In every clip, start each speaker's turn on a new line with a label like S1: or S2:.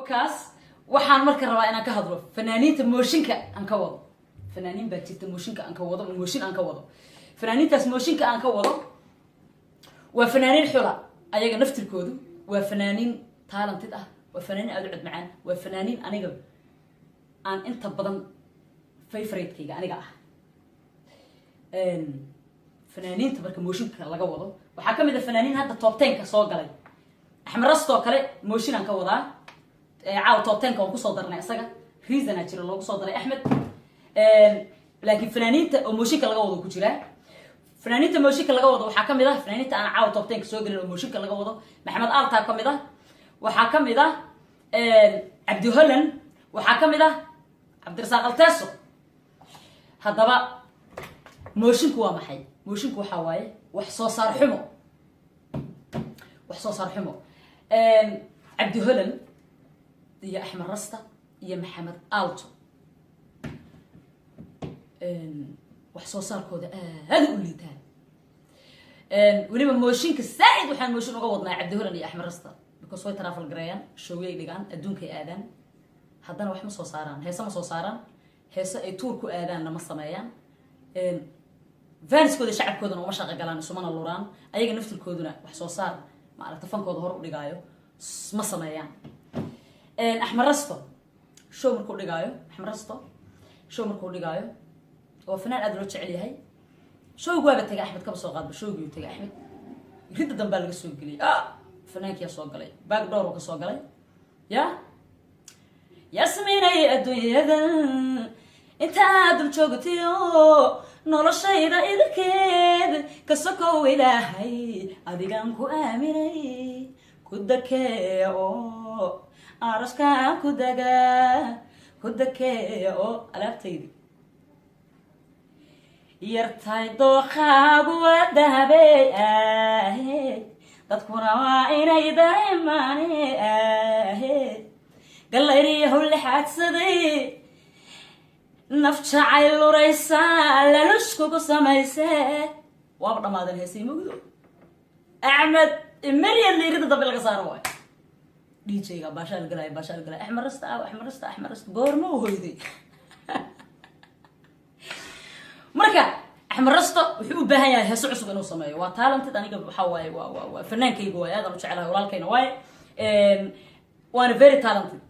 S1: Wakaas waxaan marka rabaa inaan ka hadlo fanaaniinta mooshinka aan ka wado. Fanaaniin baa jirta mooshinka aan ka wado, mooshin aan ka wado. Fanaaniintaas mooshinka aan ka wado waa fanaaniin xula. Ayaga naftirkoodu waa fanaaniin talented ah, waa fanaaniin aada u cod macaan, waa fanaaniin aniga aan inta badan favorite-kayga aniga ah. Fanaaniinta marka mooshinka laga wado waxaa ka mid a fanaaniin hadda top 10-ka soo galay. Axmed Rastoo kale mooshin aan ka wadaa. Caawa top 10-ka waan kusoo darnay isaga, reason aa jira loogu soo daray Axmed, laakiin fanaaniinta oo mooshinka laga wado ku jiraa. Fanaaniinta mooshinka laga wado waxaa kamid ah fanaaniinta aan caawa top 10-ka soo gelin oo mooshinka laga wado. Maxamed Altaa kamid ah, waxaa kamid ah Cabdi Holland, waxaa kamid ah Cabdirasaaq Alteso. Haddaba moshinku waa maxay? Moshinku waxaa waaye wax soo saar xumo, wax soo saar xumo. Cabdi Holland iyo Axmed Rasta iyo Maxamed Alto wax soo saarkooda aada u liitaan. Weliba mooshinka saa-id waxaan mooshin uga wadnaa Cabdi Holland iyo Axmed Rasta, because way travel gareeyaan, showyay dhigaan, adduunkay aadaan, haddana wax ma soo saaraan, heese ma soo saaraan, heese ay tour ku aadaanna ma sameeyaan. Fanskooda, shacabkoodana uma shaqo galaan, isumana luraan. Ayaga naftirkooduna wax soo saar maaragta fankooda hor u dhigaayo ma sameeyaan. Axmed Rasto show markuu dhigaayo, Axmed Rasto show markuu dhigaayo, oo fanaan aada loo jecel yahay, showgu waaba tegay Axmed, kaba soo qaadba showgii tegay Axmed, ridda dambaa laga soo geliyay. Ah, fanaankiyaa soo galay, back door ka soo galay. Ya yasminay adduunyadan intaad dul joogtiyo noloshayda idinkeed ka sokow, Ilaahay adigaan ku aaminay, ku dakeeya oo araskaan ku dagaa, ku dakeeya oo alaabtaydi yartahay, dooqaagu waa dahabe ahe, dadkuna waa inay dareemaane ahe, gallayriyahu lixaadsaday, naf jacayl luraysa lalush kugu samayse. Waaba dhammaadeen heesay mugdo. Axmed immediately irida dambe laga saaro waay. DJ-ga baashaal galaya, baashaal galaya. Axmed Rasta ah, Axmed Rasta, Axmed Rasta goorma u hoyday? Marka Axmed Rasto wuxuu u baahan yahay heeso cusub inuu sameeyo. Waa talented. Aniga waxaa waaye waa fanaankayga waay, aadaan u jecelahay, walaalkayna waaye, waana very talented.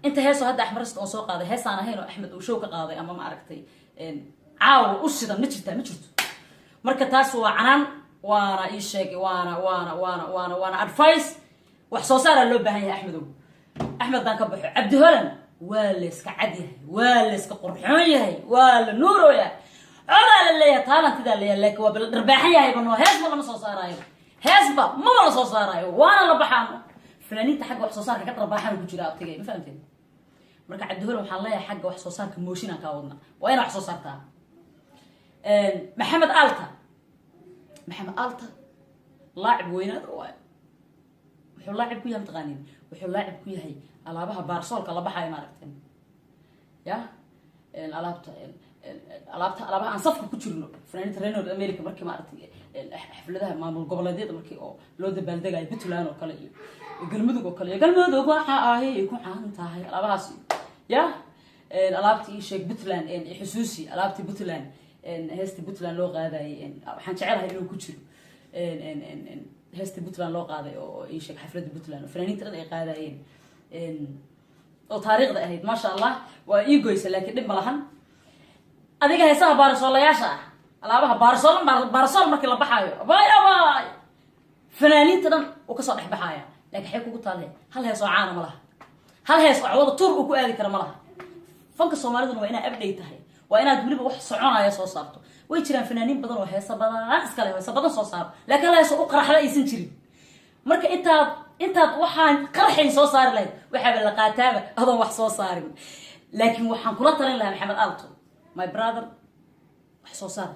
S1: Inta heesoo hadda Axmed Rasto oo soo qaaday, heesaan ahayn oo Axmed uu show ka qaaday ama ma aragtay caawa u shidan ma jirtaa? Ma jirto. Marka taas waa canaan, waana ii sheeg, waana advice. Wax soo saaraa loo baahan yahay, Axmedow. Axmed baan ka baxo. Cabdi Holan waa layska cad yahay, waa layska qurxoon yahay, waa la nuurooya, codaa la leeyahay, talented-aa leeyahay, laakiin waa bala dharbaaxan yahayba. No, heesba lama soo saaraayo, heesba maba la soo saaraayo, waana la baxaano. Fanaaniinta xagga wax soo saarka ka dharbaaxan ku jira abtigay, ma fahamteen? Marka Cabdi Holan waxaan leeyahay xagga wax soo saarka mooshinaan kaa wadna, waa inaa wax soo saartaa. Maxamed Alta, Maxamed Alta laacib weynaad waay. Wuxuu laacib ku yahay, mataqaanin? Wuxuu laacib ku yahay alaabaha baarsoolka la baxaayo, maaragteen? Ya alaabta alaabta alaabaha aan safka ku jirno, fanaaniinta reer North America, markii maaragtay xafladaha maamul goboleedyada markii oo loo dabaaldegayo, Puntland oo kale iyo Galmudug oo kale iyo Galmudug waxa ay ku caan tahay alaabahaas. Ya alaabtii ii sheeg Puntland, xusuusi alaabtii Puntland, heestii Puntland loo qaadayay. Waxaan jecelahay inuu ku jiro heestii Puntland loo qaaday oo ii sheeg xafladda Puntland oo fanaaniinta dhan ay qaadayeen oo taariikhda ahayd. Maasha Allah, waa ii goysa, laakiin dhib ma lahan. Adiga heesaha baarasoolayaasha ah, alaabaha baarasool, baarasool markii la baxaayo, abay abay, fanaaniinta dhan uu kasoo dhex baxaaya, laakiin xay kugu taalle? Hal hees oo caana ma laha, hal hees oo cawada tour uu ku aadi kara ma laha. Fanka Soomaaliduna waa inaad update tahay, waa inaad weliba wax soconaya soo saarto. Way jiraan fanaaniin badan oo heesa badan iskale, heesa badan soo saaro, laakiin hal hees oo u qaraxda aysan jirin. Marka intaad waxaan qaraxayn soo saari lahayd, waxaaba la qaataaba adoon wax soo saarin. Laakiin waxaan kula talin lahaa Maxamed Alto, my brother, wax soo saar.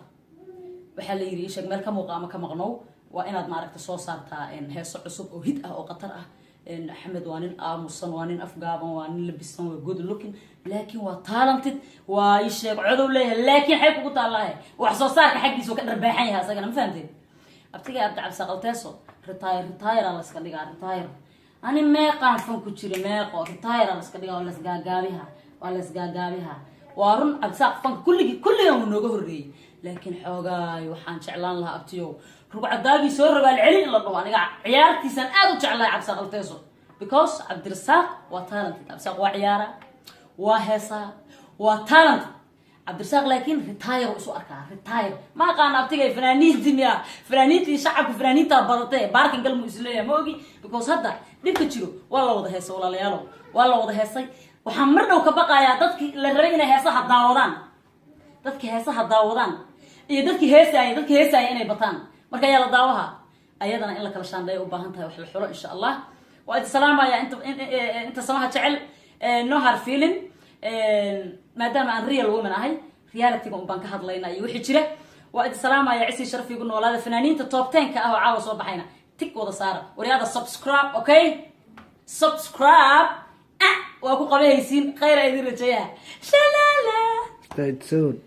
S1: Waxaa la yidhi isheeg meel ka muuqa ama ka maqnow, waa inaad maaragta soo saartaa heeso cusub oo hit ah oo khatar ah. Axmed waa nin aamusan, waa nin afgaaban, waa nin labisan, waa good looking, laakiin waa talented, waa ii sheeg codow leeyahay, laakiin xay kugu taallahay? Wax soo saarka xaggiisa uu ka dharbaaxan yahay asagana, ma fahamteen? Abtiga Abdi Cabdisaaqalteeso retire, retire la iska dhigaa, retire. Ani meeqaan fan ku jira? Meeqo retire la iska dhiga, waa lasgaagaabiha, waa lasgaagaabiha. Waa run, Cabdisaaq fanka kulligii, kulligan wuu nooga horreeyey, laakiin xoogaay waxaan jeclaan lahaa, abtiyow, rugcadaagii soo rogaal celin in la dhaho. Aniga ciyaartiisaan aad u jeclahay Cabdisaaq Alteeso, because Cabdirasaaq waa talented. Cabdisaaq waa ciyaara, waa heesaa, waa talented Cabdirasaaq, laakiin retire isu arkaa, retire. Ma aqaana abtigay, fanaaniintii miya? Fanaaniintii shacabka, fanaaniintaa badatee baarkan galmu isleeyahay, ma ogi, because hadda dhibka jiro waa la wada heesay. Walaalayaalow, waa la wada heesay. Waxaan mar dhow ka baqayaa dadkii la rabay inay heesaha daawadaan, dadkii heesaha daawadaan iyo dadkii heesaaya, dadkii heesaaya inay bataan. Marka ayaa la daawaha, ayadana in la kala shaandheeya u baahan tahay, wax la xulo, insha Allah. Waa idin salaamaya inta samaha jecel. No hard feeling, maadaama aan real woman ahay, realityga un baan ka hadlayna iyo wixii jira. Waa idin salaamaya, cisii sharfigu noolaada. Fanaaniinta top 10-ka ah oo caawa soo baxayna tig wada saara. Waryaada, subscribe, okay, subscribe. Ah, waa ku qabahaysiin. Khayra idin rajayaa. Shalala.
S2: Stay tuned.